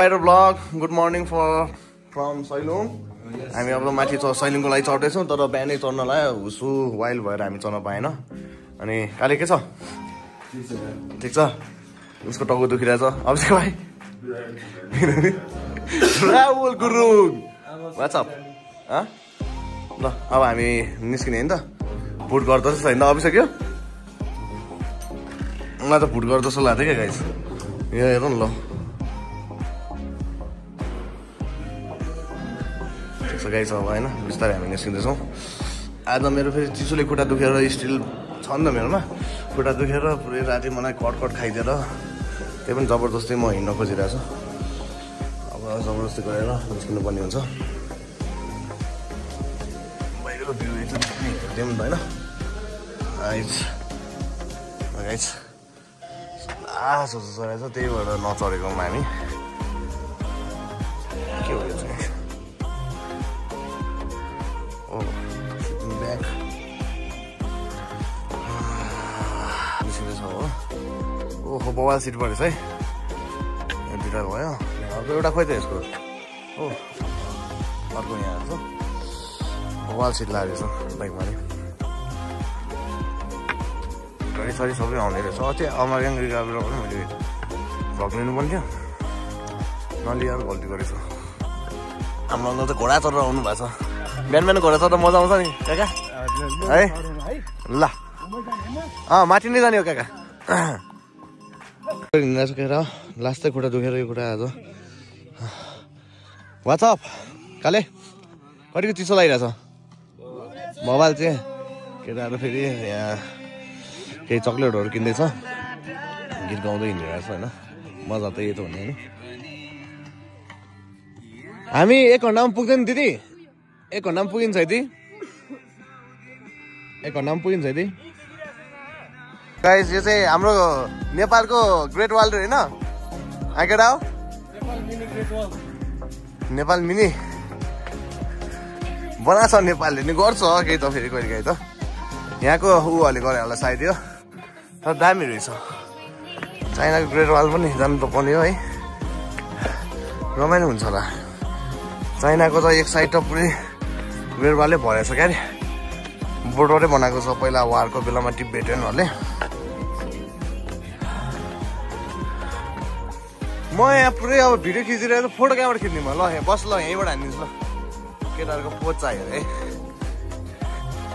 Spider vlog. Good morning from Sailung. हामी अब माथि सैलुङको लागि चढ्दैछौँ तर बिहानै चढ्नलाई हुसु वाइल भएर हामी चढ्न पाएन अनि काले के छ ठिक छ उसको टाउको दुखिरहेछ अभिषेक भाइ राहुल गुरुङ व्हाट्स अप ल अब हामी निस्किने हैन त भुट गर्दैछ हैन त अभिषेक यो मलाई त भुट गर्दैछ लाग्थ्यो क्या गाइस यो हेर्नु न ल गाइस अब होइन बिस्तारै हामी निस्किँदैछौँ आज मेरो फेरि चिसोले खुट्टा दुखेर स्टिल छ नि त मेरोमा खुट्टा दुखेर पुरै राति मलाई कटकट खाइदिएर त्यही पनि जबरजस्ती म हिँड्न खोजिरहेको छु अब जबरजस्ती गरेर निस्किनु पर्ने हुन्छ बाहिरको भ्यू हेर्दै पनि होइन गाइस सोच्छ रहेछ त्यही भएर नचढेको हामी के हो यो चाहिँ ओहो बवाल सिट परेछ है दुइटा भयो अर्को एउटा खोइ त यसको हो अर्को यहाँ छ बवाल सिट लागेको छ बाइकमा नि गाडी सरी सबै आउने रहेछ अझै अमरयाङ रिगाबेर पनि मैले भ्लग लिनु पनि थियो नलिएर गल्ती गरेछु हाम्रो अङ्कल त घोडा चढेर आउनु भएको छ बिहान बिहान घोडा चढ्दा मजा आउँछ नि काका है ल माथि नै जाने हो काका हिँड्न सकेर लास्टै खुट्टा दुखेर यो खुट्टा आज वाट्सअप काले कतिको चिसो लागिरहेछ मोबाइल चाहिँ केटाहरू फेरि यहाँ केही चक्लेटहरू किन्दैछ गीत गाउँदै हिँडिरहेछ होइन मजा त यही त हुने नि हामी 1 घन्टामा पुग्दैन दिदी 1 घन्टामा पुगिन्छ है दिदी 1 घन्टामा पुगिन्छ है दिदी गाइस यो चाहिँ हाम्रो नेपालको ग्रेट वाल होइन केटा हो नेपाल मिनी बनाएको छ नेपालले नि गर्छ केही त फेरि कहिले काहीँ त यहाँको उहरूले गरे होला सायद यो तर दामी रहेछ चाइनाको ग्रेट वाल पनि जानु त पर्ने हो है रमाइलो हुन्छ होला चाइनाको त एक साइड त पुरै ग्रेट वालले भरेको छ क्या अरे बोर्डरै बनाएको छ पहिला वारको बेलामा टिबेटनहरूले म यहाँ पुरै अब भिडियो खिचिरहेको फोटो कहाँबाट खिच्ने म ल यहाँ बस ल यहीँबाट हानिदिन्छु ल केटाहरूको पोज चाहियो है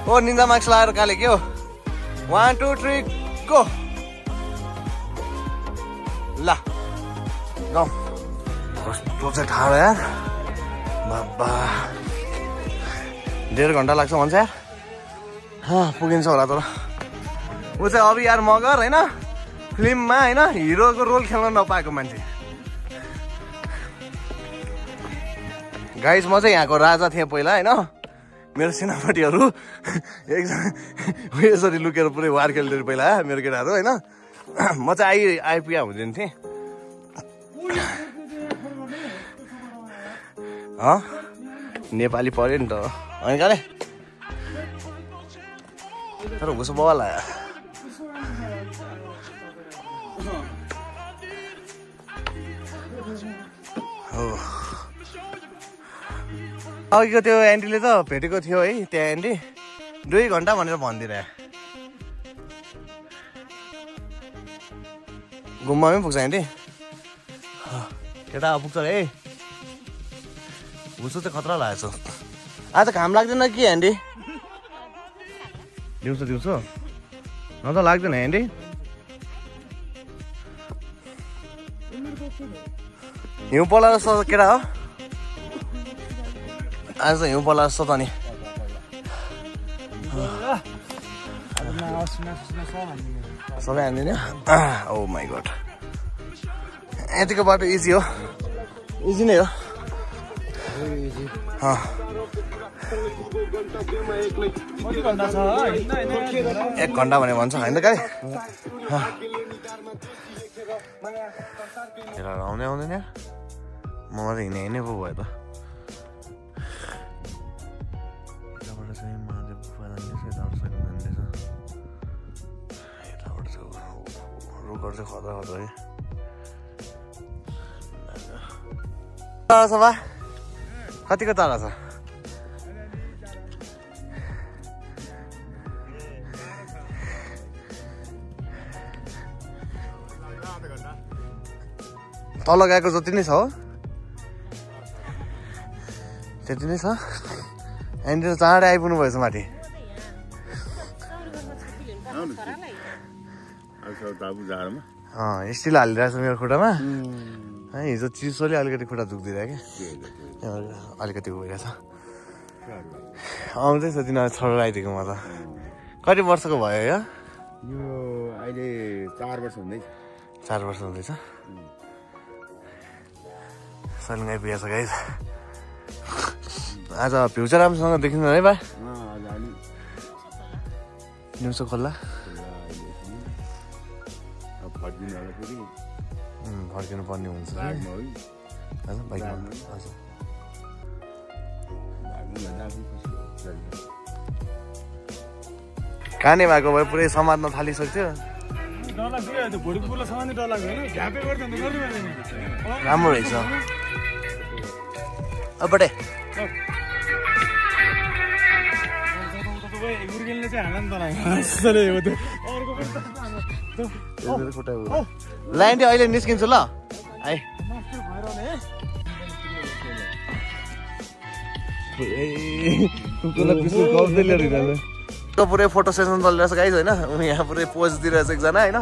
ओ निन्दा मार्क्स लगाएर काले के हो 1 2 3 गो ल जाउँ कस्तो चाहिँ ठाडो यार बाबा 1.5 घन्टा लाग्छ भन्छ यार पुगिन्छ होला तर ऊ चाहिँ अब यार मगर होइन फिल्ममा होइन हिरोको रोल खेल्न नपाएको मान्छे गाइस म चाहिँ यहाँको राजा थिएँ पहिला होइन मेरो सेनापतिहरू एकजना यसरी लुकेर पुरै वार खेल्थ्यो पहिला मेरो केटाहरू होइन म चाहिँ आइपुगे हुँदैन थिएँ नेपाली पऱ्यो नि त होइन काले तर घुसो बवाल आयो अघिको त्यो एन्टीले त भेटेको थियो है त्यहाँ एन्टी 2 घन्टा भनेर भनिदिएर गुम्बामै पुग्छ एन्टी केटा पुग्छ है घुसो चाहिँ खतरा लागेको छ आज घाम लाग्दैन कि एन्टी दिउँसो न त लाग्दैन एन्टी हिउँ पला जस्तो केटा हो आज त हिउँ पला जस्तो त नि सबै हान्दिने ओ माई गड यतिको बाटो इजी हो इजी नै हो 1 घन्टा भने भन्छ होइन त काले आउने आउँदैन म त हिँड्ने पो भयो त यताबाट चाहिँ महादेव गुफा जाँदैछ यताबाट चाहिँ जाँदैछ यताबाट चाहिँ रुखहरू चाहिँ खतरा खतरा है टाढा छ बा कतिको टाढा छ तल गएको जति नै छ हो त्यति नै छ यहाँनिर चाँडै आइपुग्नु भएछ माथि स्टिल हालिरहेको छ मेरो खुट्टामा हिजो चिसोले अलिकति खुट्टा दुख्दिरहेको क्या अलिकति भइरहेछ आउँदैछ तिनीहरू छोडेर आइदिएको म त कति वर्षको भयो यो अहिले 4 वर्ष हुँदैछ 4 वर्ष हुँदैछ सलिङ आइपुगेछ गाइस आज भ्यू चाहिँ राम्रोसँग देखिँदैन है बा दिउँसो खोल्ला फर्किनु पर्ने हुन्छ कहाँने भएको भए पुरै समात्न थालिसक्थ्यो राम्रो रहेछ बटे लाइन अहिले निस्किन्छु ल है पुरै फोटो सेसन चलिरहेछ गाइस होइन यहाँ पुरै पोज दिइरहेछ एकजना होइन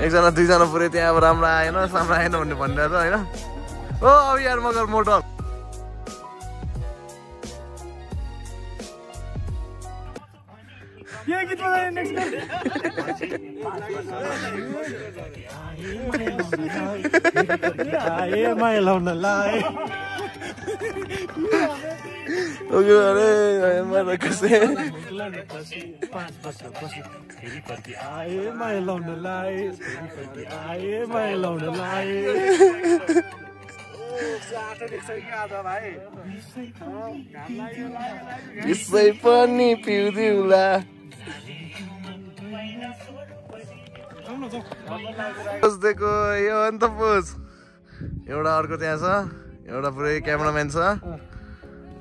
एकजना दुईजना पुरै त्यहाँ अब राम्रो आएन राम्रो आएन भन्ने भनिरहेछ होइन ओ अब यार मगर मोटो यसै पनि पिउदिउला पोजदेखो यो हो नि त पोज एउटा अर्को त्यहाँ छ एउटा पुरै क्यामेराम्यान छ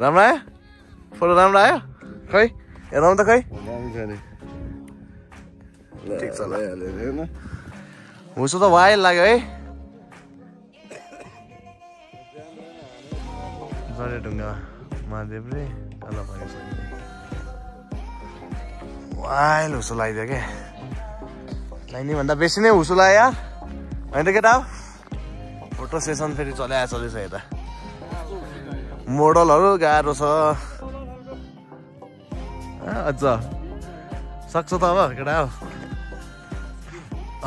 राम्रो आयो फोटो राम्रो आयो खै हेरौँ त खै ठिक छ ल हुसो त वाइल लाग्यो है ढुङ्गा महादेव रे तल वाइल हुसो लगाइदियो क्या लाइनी भन्दा बेसी नै हुसो लाग्यो यार होइन त केटा फोटो सेसन फेरि चलिरहेछ यता मोडलहरू गाह्रो छ अझ सक्छ त अब केटा हो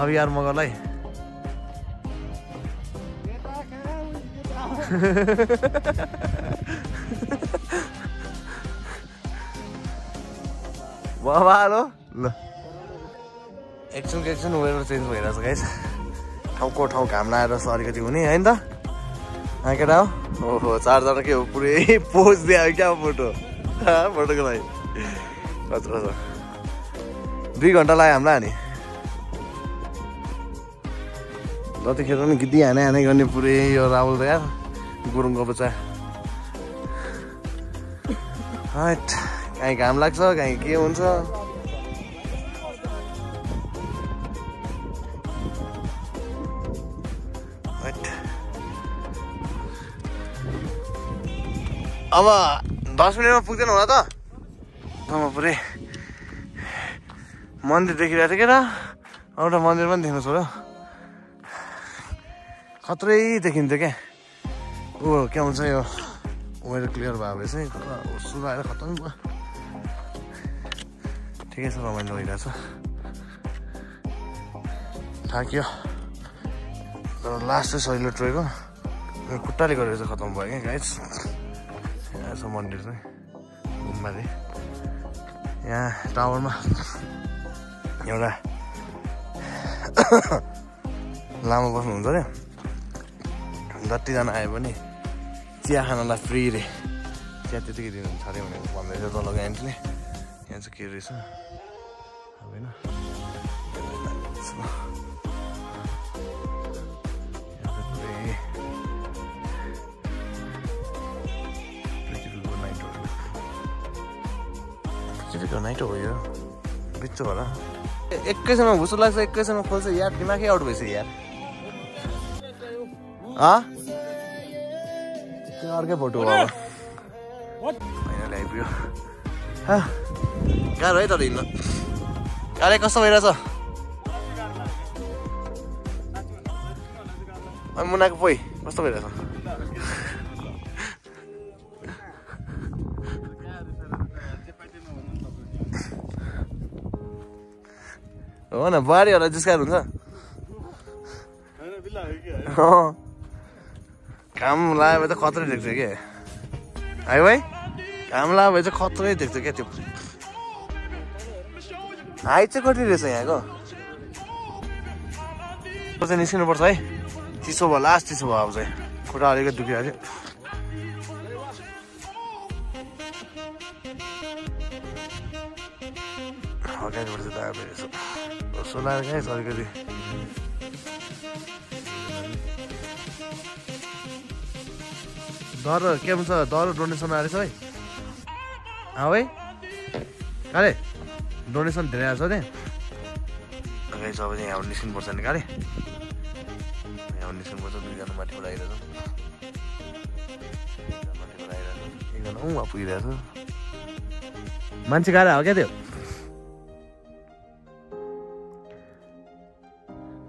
अब यार मगरलाई बाबालो ल एकछिन वेदर चेन्ज भइरहेछ गाइस ठाउँको ठाउँ घाम लगाएर अलिकति हुने होइन त केटा हो ओहो 4 जना के हो पुरै पोज दियो क्या फोटो फोटोको लागि कत्रो छ 2 घन्टा लाग्यो हामीलाई नि जतिखेर पनि गिद्दी हाने गर्ने पुरै यो राहुल त यार गुरुङको बच्चा हट काहीँ घाम लाग्छ काहीँ के हुन्छ अब 10 मिनटमा पुग्दैन होला त म पुरै मन्दिर देखिरहेको थिएँ क्या एउटा मन्दिर पनि देख्नु छोड्यो खत्रै देखिन्थ्यो क्या ऊ के भन्छ यो वेदर क्लियर भयो भने चाहिँ सुरु आएर खत्तम भयो ठिकै छ रमाइलो भइरहेछ थाक्यो तर लास्ट चाहिँ सहिलो ट्रेको खुट्टाले गरेर चाहिँ खत्तम भयो क्या गाइस यहाँ छ मन्दिर चाहिँ गुम्बाले यहाँ टावरमा एउटा लामो बस्नुहुन्छ अरे जतिजना आयो भने चिया खानलाई फ्री रे चिया त्यतिकै दिनुहुन्छ अरे भनेर भन्दैछ तल गाइन्टले यहाँ चाहिँ के रहेछ होइन बित्तिकै नाइटो हो यो बिच्चो होला एकैछिनमा भुसो लाग्छ एकैछिनमा खोल्छ यार दिमागै आउट भइसक्यो यार त्यो अर्कै फोटो हो अब फाइनल आइपुग्यो गाह्रो है तर हिँड्नु गाह्रो कस्तो भइरहेछ मुनाको पोइ कस्तो भइरहेछ हो न बारीहरूलाई जिस्काएर हुन्छ काम लाग्यो भने त खत्रै देख्छ कि है भाइ काम लाग्यो भने चाहिँ खत्रै देख्छ क्या त्यो हाइट चाहिँ कति रहेछ यहाँको चाहिँ निस्किनुपर्छ है चिसो भयो लास्ट चिसो भयो अब चाहिँ खुट्टा अलिकति दुखिरहेको थियो अगाडिबाट चाहिँ दाबे रहेछ सोलाएर क्या अलिकति दर के भन्छ दर डोनेसन आएछ है है काले डोनेसन धेरै आएको छ नि अगाडि छ अब चाहिँ यहाँ निस्किनुपर्छ नि काले यहाँ निस्किनुपर्छ दुईजना माथिबाट आइरहेछ एकजना उहाँ पुगिरहेछ मान्छे गाह्रो हो क्या त्यो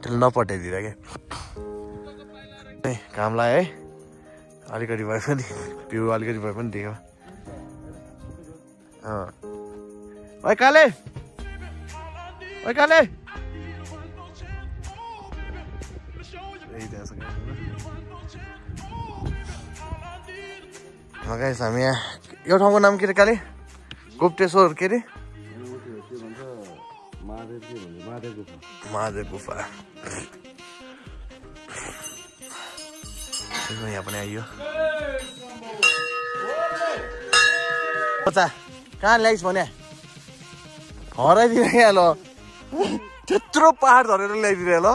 त्यसले नपठाइदिएर क्या काम लाग्यो है अलिकति भए पनि भ्यू अलिकति भए पनि देख्यो ओइ काले गाइस हामी यहाँ यो ठाउँको नाम के अरे काले गुप्तेश्वर के अरे महादेव गुफा यहाँ पनि आइयो कहाँ ल्याइस् भने हराइदिएर क्या ल त्यत्रो पहाड झरेर ल्याइदिएर ल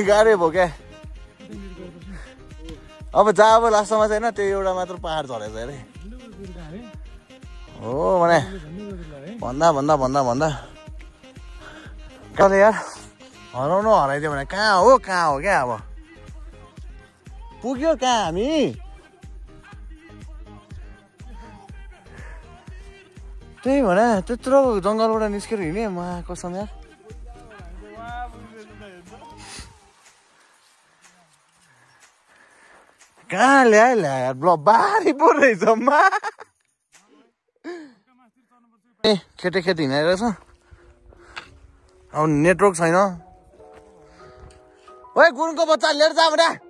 गाह्रै भयो क्या अब जा अब लास्टमा चाहिँ होइन त्यो एउटा मात्र पहाड झरेछ अरे हो भने भन्दा कहिले यार हराउनु हराइदियो भने कहाँ हो क्या अब पुग्यो कहाँ हामी त्यही भने त्यत्रो जङ्गलबाट निस्केर हिँड्ने म कसम यार कहाँ ल्याए बारी पो रहेछ ए केटी हिँडाइरहेछ अब नेटवर्क छैन ओए गुरुङको बच्चा लिएर जा भनेर